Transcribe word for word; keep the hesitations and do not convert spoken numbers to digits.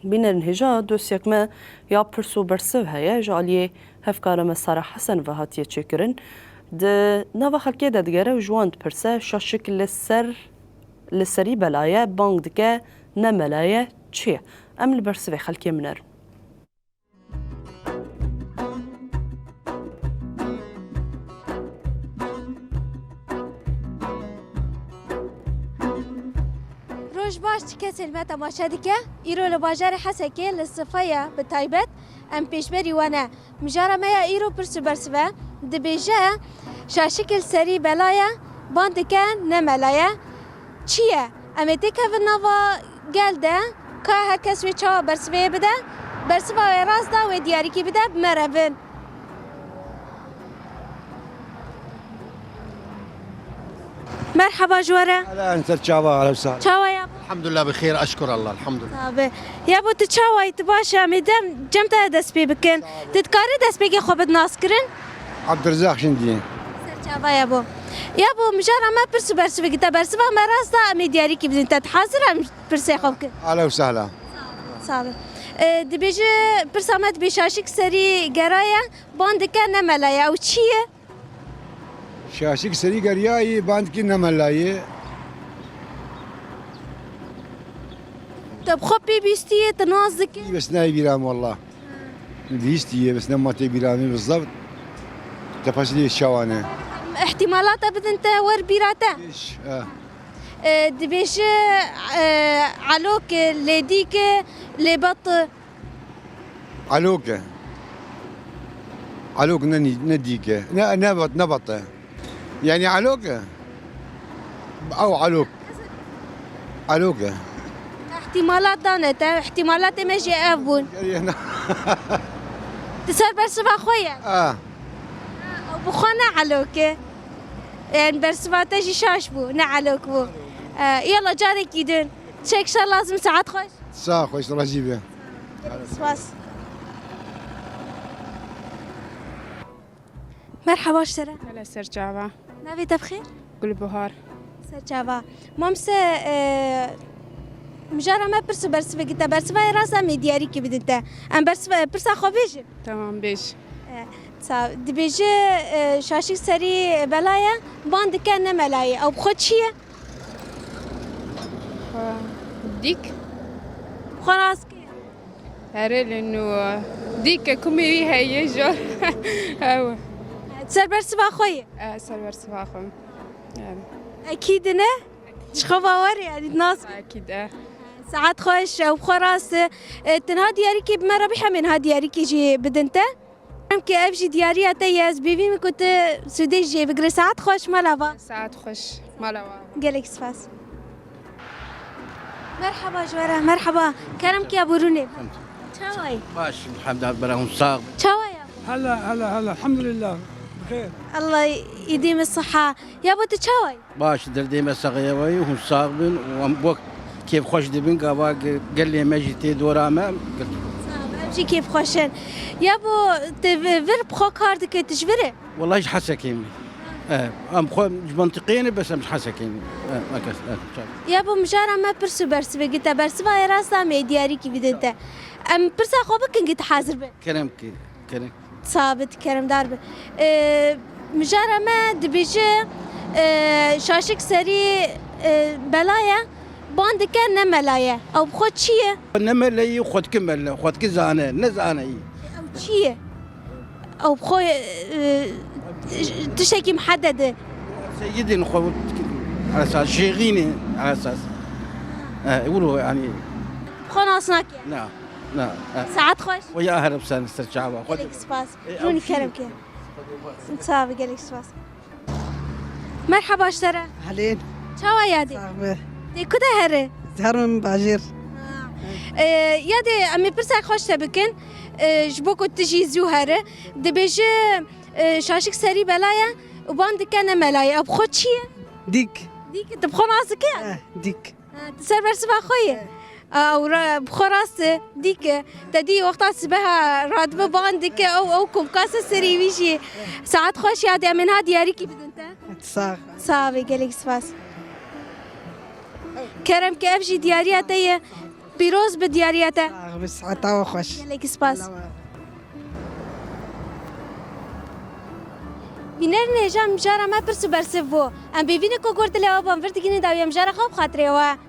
Bînerin hêja dosyek me ya pirs û bersiv heye, ji aliyê hevkara me Sara Hesen ve hatiye çêkirin. Di nava xelkê de digere û ji wan dipirse, şaşik li ser, li serî bela ye, bang dike, ne mela ye, çi ye? Em li bersivê xelkê binerin. Roj baş, kesê li me temaşe dike. Îro li bajarê Hesekê li Sifeya bi taybet em pêşberî we ne. Mijara me ya îro pirs û bersiv e. Dibêje, şaşik li serî bela ye, ban dike ne mela ye. Çi ye? Em ê têkevin nava gel de, ka her kes wê çawa bersivê bide, bersiva wê rast da wê diyarîkî bide, bi me re bin. Merhaba ji we re. Helen ser çava, helen ser. Çawa ya? Elhamdülillah, bi xêr, eşkur Allah, elhamdülillah. Tabi. Ya bo tu çawa yî, tu baş e? Em ê dem cem te dest pê bikin. Tu dikarî destpêkê xwe bidin naskirin? Abdurrezzak Şindî. Ser çava ya bo. Ya bo, mijara me pirs û bersivê gite, bersiva me rast da, em ê diyarîkî bidin te. Tu hazir e em pirsê xwe bikin? Ahla û sehla. Sağ ol. Ee, dibêje, pirsa me dibê şaşik serî gera ye, ban dike ne mela ye. Ew çi ye? Şaşik serî geriyayî, ban dike ne mela ye. Te bi xwe pê bîstiye, tu nas dikî? Bes nayê bîra min, wallah. Bîstiye, bes nema tê bîra min, bizaf. Tefasîlê çawa ne. Îhtîmalata bidin te wer bîra te? Pêş, e. E, dibêje, e, elok e, lê dîk e, lê bet e. Elok e. Elok ne nî-, ne dîk e. Ne, ne bet, ne bet e. Yani elok e. Ew elok. Elok e. Îhtîmalat dane te, îhtîmalatê me jî ev bûn. Geriye ne. Tu ser bersiva xwe ye? A. Ew bi xwe ne elok e. Yani bersiva te jî şaş bû, ne elok bû. E, yala carekî din. Çek şer lazim, saet xweş. Saet xweş, razî be. Spas. Merhaba, ji te re. Hele ser çava. Navê te bi xêr? Gulbihar. Ser çava. Mamse, e, mijara me pirs û bersivê gite. Bersiva ye rast, em ê diyarîkî bidin te. Em bersiva, pirsa xwe bêjin. Tamam, bêj. E, ça-, dibêje, e, şaşik serî bela ye, ban dike ne mela ye. Ew bi xwe çi ye? Xwe dîk. Xwe rast kir. Herê li nû dîke kumê wî heye jor. Ew. Ser bersiva xwe ye? E, ser bersiva xwe. Yani. Ekîd ne? Ji xwe bawer e, yani nas. Ekîd e. Saet xweş, ew bi xwe rast e. E, tenha diyarîkê bi me re bî, hemên ha diyarîkê jî bidin te. Em ke ev jî diyariya te ye, ez bêvî min ku tu sûdê jê bigire. Saet xweş, mala va. Saet xweş, mala va. Gelek spas. Merhaba ji we re, merhaba. Kerem ke ya bûrûnê. Çawa yî? Baş, elhamdülillah, bera hûn sax. Çawa ya? Hela, hela, hela, elhamdülillah. Bi xêr. Allah îdî min siha. Ya bo tu çawa yî? Baş, derdê me saxiyewayî, hûn sax bin û em wek kêfxweş dibin, gava ge-, gelê me jî tê dora me. Sax bin, em jî kêfxweş in. Ya bo tu vi-, vir bi xwe kar dike, tu ji vir î? Wellahî ji Hesekê me. E, em xwe ji mentiqê ne, bes em ji Hesekê ne. E, weke, e, çav. Ya bo mijara me pirs û bersivê gite, bersiva ye rast, em ê diyarîkî bidin te. Em pirsa xwe bikin, gî tu hazir be. Kerem ki, kerem. Sabit, keremdar be. Ee, mijara me dibêje, ee, şaşik serî, ee, bela ye, ban dike ne mela ye. Ew bi xwe çi ye? Ne mela ye, xwe dike mela, xwe dike zane, ne zane ye. Ew çi ye? Ew bi xwe, ee, tiştekî muhedede. Seyidên xwe esas, şêxînê esas. E, wilo, yani. Bi xwe nas nake? Na. Na, e. Saet xweş. Û ya herib sen ser çava. Gelek spas. E, Rûnî ew kerem çi? Ke. Çavi gelek spas. Merhaba ji te re. Helên. Çawa yadê? Sax be. Dê ku de here? Herim bajêr. Ha. E, yadê em ê pirsek xweş te bikin. E, ji bo ku tu jî zû here. Dibêje, e, şaşik serî bela ye û ban dike ne mela ye. Ew bi xwe çi ye? Dîk. Dîk, tu bi xwe nas dike? Eh, dîk. Ha, tu ser bersiva xwe yî? Ew ra-, bi xwe rast e, dîk e. Te dî wexta sibeha radibe ban dike, ew, ew komkase serê wî jî. Saet xweş ya, em ê niha diyarîkî bidin te. Sax. Sax be, gelek spas. Kerem ke ev jî diyariya te ye. Pîroz bi diyariya te. Sax bi, siheta we xweş. Gelekî spas. Bînerên hêja mijara me pirs û bersiv bû. Em bêvî ne ku gor dilê we ban vir digihînin dawiya mijara xwe bi xatirê we.